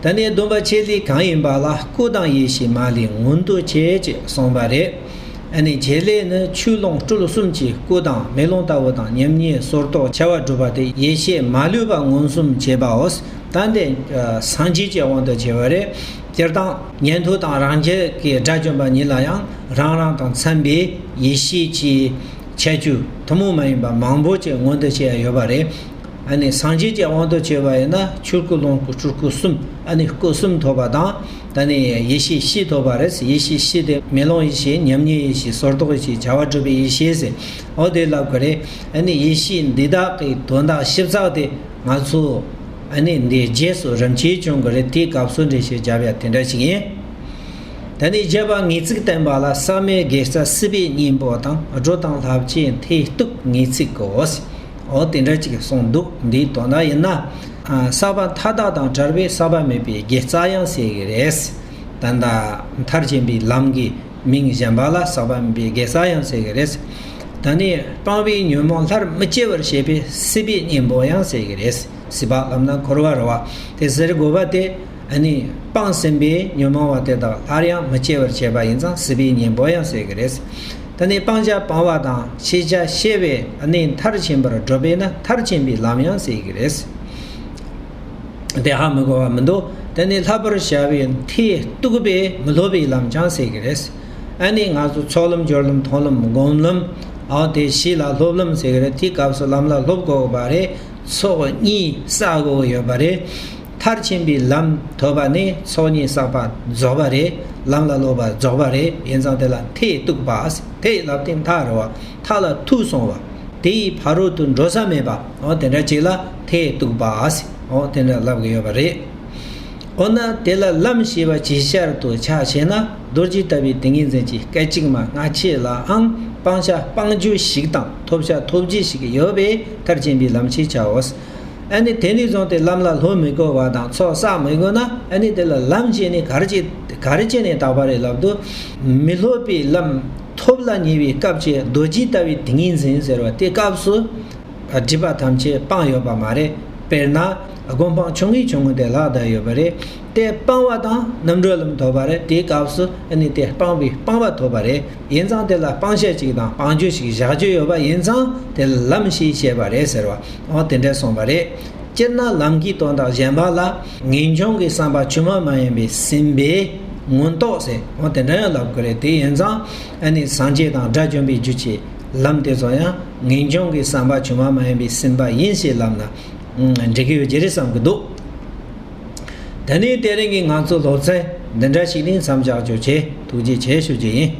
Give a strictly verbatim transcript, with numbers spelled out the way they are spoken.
ད་ནི་སྡོམ་པ་ཆེ་ལས་གང་ཡིན་པ་ལ། སྐུ་དང་ཡེ་ཤེས་མ་ལུས་མངོན་དུ་བྱེད་ཅེས་གསུངས་པ་རེད། ཨ་ནི་བྱེད་ལས་ནི་ཆོས་ལོངས་སྤྲུལ་གསུམ་གྱི་སྐུ་དང་མེ་ལོང་ལྟ་བུ་དང་མཉམ་ཉིད་སོར་རྟོག་བྱ་བ་སྒྲུབ་པ་སྟེ། ཡེ་ཤེས་མ་ལུས་པ་མངོན་སུམ་བྱེད་པའོ། ད་འདི་སངས་རྒྱས་ཀྱི་དབང་དུ་བྱས་པ་རེད། སྤྱིར་བཏང་ཉན་ཐོས་དང་རང་རྒྱལ་གྱི་དགྲ་བཅོམ་པ་ཉིད་ལ་ཡང་རང་རང་དང་འཚམ་པའི་ཡེ་ཤེས་ཀྱི་ཁྱད་ཆོས་ཐུན་མོང་མ་ཡིན་པ་མང་པོ་ཅིག་མངོན་དུ་བྱེད་ཡ་ཡོད་པ་རེད། ཨ་ནི་སངས་རྒྱས་ཀྱི་དབང་དུ་བྱས་པ་ཡིན་ན་ཆོས་སྐུ་ལོངས་སྐུ་སྤྲུལ་སྐུ་གསུམ། ཨ་ནི་སྐུ་གསུམ་ཐོབ་པ་དང་། ད་ནི་ཡེ་ཤེས་བཞི་ཐོབ་པ་རེད། ཡེ་ཤེས་བཞི་དེ་མེ་ལོང་ཡེ་ཤེས། མཉམ་ཉིད་ཡེ་ཤེས། སོར་རྟོག་ཡེ་ཤེས། བྱ་བ་སྒྲུབ་པའི་ཡེ་ཤེས་ཟེར། འོ་དེ་ལབ་དགོས་རེད། ཨ་ནི་ཡེ་ཤེས་འདི་དག་གི་དོན་དག་ཞིབ་ཚགས་དེ་ང་ཚོ་ཨ་ནི་འདི་རྗེས་སུ་རིམ་གྱིས་སྐྱོང་དགོས་རེད། དེའི་སྐབས་སུ་འགྲེལ་བཤད་བརྒྱབ་ཡ་དེ་འདྲ་ཞིག་ཡིན། ད་ནི་བརྒྱད་པ་ངེས་ཚིག་བསྟན་པ་ལ། ཟག་མེད་དགེ་རྩ་སྲིད་པའི་གཉེན་པོ་དང་། སྒྲོ་དང་ལྷ་བཅས་མཐས་གཏུགས་ངེས་ཚིག་གོ། འོ་དེ་འདྲ་ཅིག་གསུངས་འདུག་འདིའི་དོན་དག་ཡིན་ན། ཨ། བསགས་པ་མཐའ་དག་དང་བྲལ་བའི་ཟག་པ་མེད་པའི་དགེ་རྩ་ཡང་ཟེར་གི་རེད། ད་ལྟ་མཐར་ཕྱིན་པའི་ལམ་གྱི་མིང་གཞན་པ་ལ་ཟག་པ་མེད་པའི་དགེ་རྩ་ཡང་ཟེར་གི་རེད། ད་ནི་སྤངས་པའི་ཉོན་མོངས་སླར་མི་སྐྱེ་བར་བྱེད་པའི་སྲིད་པའི་གཉེན་པོ་ཡང་ཟེར་གི་རེད། སྲིད་པ་ལབ་ན་འཁོར་བ་རེད་བ། དེ་ཟེར་དགོས་པ་དེ། ཨ་ནི་སྤངས་ཟིན་པའི་ཉོན་མོངས་པ་དེ་དག་སླར་ཡང་མི་སྐྱེ་བར་བྱེད་པ་ཡིན་ཙང་སྲིད་པའི་གཉེན་པོ་ཡང་ཟེར་གི་རེད། ད་ནི་སྤང་བྱ་སྤང་བ་དང་ཤེས་བྱ་ཤེས་པས་ཨ་ནི་མཐར་ཕྱིན་པར་སྒྲུབ་པས་ན་མཐར་ཕྱིན་པའི་ལམ་ཡང་ཟེར་གི་རེད། དེ་ཧ་མི་གོ་བ་མི་འདུག་ད་ནི་ལྷག་པར་བྱ་བའི་མཐས་གཏུགས་པས་མི་སློབ་པའི་ལམ་ཀྱང་ཟེར་གི་རེད། ཨ་ནི་ང་ཚོ་ཚོགས་ལམ་སྦྱོར་ལམ་མཐོང་ལམ་སྒོམ་ལམ། ཨའོ་དེ་བཞི་ལ་སློབ་ལམ་ཟེར་གི་རེད། དེའི་སྐབས་སུ་ལམ་ལ་སློབ་དགོས་པ་རེད། ཚོགས་གཉིས་བསགས་དགོས་ཡོད་པ་རེད། མཐར་ཕྱིན་པའི་ལམ་ཐོབ་པ་ནི་ཚོགས་གཉིས་བསགས་པ་རྫོགས་པ་རེད། ལམ་ལ་སློབ་པ་རྫོགས་པ་རེད། ཡིན་ཙང་དེ་ལ་མཐས་གཏུགས་པ། མཐས་ལབ་དེ་མཐའ་རེད་བ། མཐའ་ལ་ཐུག་སོང་བ། དེ་ཡི་ཕ་རོལ་ཏུ་འགྲོ་ས་མེད་པ། འོ་དེ་འདྲ་ཅིག་ལ་མཐས་གཏུགས་པ། འོ་དེ་འདྲ་ལབ་གི་ཡོད་པ་རེད། འོ་ན་དེ་ལ་ལམ་ཞེས་པ་ཇི་ལྟར་དུ་ཆ་བྱས་ན། རྡོ་རྗེ་ལྟ་བུའི་ཏིང་ངེ་འཛིན་གྱི་སྐད་ཅིག་མ་སྔ་ཕྱི་ལའང་སྤང་བྱ་སྤང་རྒྱུ་ཞིག་དང་ཐོབ་བྱ་ཐོབ་རྒྱུ་ཞིག་ཡོད་པས་མཐར་ཕྱིན་པའི་ལམ་ཞེས་བྱའོ། ཨ་ནི་དེ་ནས་བཟུང་སྟེ་ལམ་ལ་སློབ་མི་དགོས་པ་དང་ཚོགས་བསགས་མི་དགོས་ན། ཨ་ནི་དེ་ལ་ལམ་ཞེས་ནི་ག་རེ་བྱས་ག་རེ་བྱས་ནས་བཏགས་པ་རེད་ལབ་དུས། མི་སློབ་པའི་ལམ་ཐོབ་ལ་ཉེ་བའི་སྐབས་ཀྱི་རྡོ་རྗེ་ལྟ་བུའི་ཏིང་ངེ་འཛིན་ཟེར་བ་དེ་སྐབས་སུ། སྒྲིབ་པ་ཐམས་ཅད་སྤངས་ཡོད་པ་མ་རེད། དཔེར་ན། སྒོམ་སྤང་ཆུང་ངུའི་ཆུང་ངུ་དེ་ལྷག་བསྡད་ཡོད་པ་རེད། དེ་སྤངས་པ་དང་རྣམ་གྲོལ་ལམ་ཐོབ་པ་རེད། དེའི་སྐབས་སུ་ཨ་ནི་དེ་སྤངས་པའི་སྤངས་པ་ཐོབ་པ་རེད། ཡིན་ཙང་དེ་ལ་སྤང་བྱ་གཅིག་དང་སྤང་རྒྱུ་ཞིག་བཞག་རྒྱུ་ཡོད་པ་ཡིན་ཙང་དེ་ལ་ལམ་ཞེས་བཤད་པ་རེད་ཟེར་བ། འོ་དེ་འདྲ་གསུངས་པ་རེད། སྤྱིར་ན་ལམ་གྱི་དོན་དག་གཞན་པ་ལ་ངེས་འབྱུང་གི་བསམ་པ་ཆུང་མ་མ་ཡིན་པའི་སེམས་པས་མངོན་རྟོགས་ཟེར། འོ་དེ་འདྲ་ཡང་ལབ་དགོས་རེད། དེ་ཡིན་ཙང་ཨ་ནི་སངས་རྒྱས་དང་དགྲ་བཅོམ་པའི་རྒྱུ་ཆེ། ལམ་དེ་ཚོ་ཡང་ངེས་འབྱུང་གི་བསམ་པ་ཆུང་མ་མ་ཡིན་པའི་སེམས་པ་ཡིན་ཞེས་ལབ་ན་འགྲིག་གི་ཡོད་ཀྱི་རེད་བསམ་གྱི་འདུག་ད་ནི་དེ་རིང་གི་ང་ཚོ་སློབ་ཚན་འདི་འདྲ་ཞིག་ནས་མཚམས་བཞག་རྒྱུ་བྱས། ཐུགས་རྗེ་ཆེ་ཞུ་རྒྱུ་ཡིན།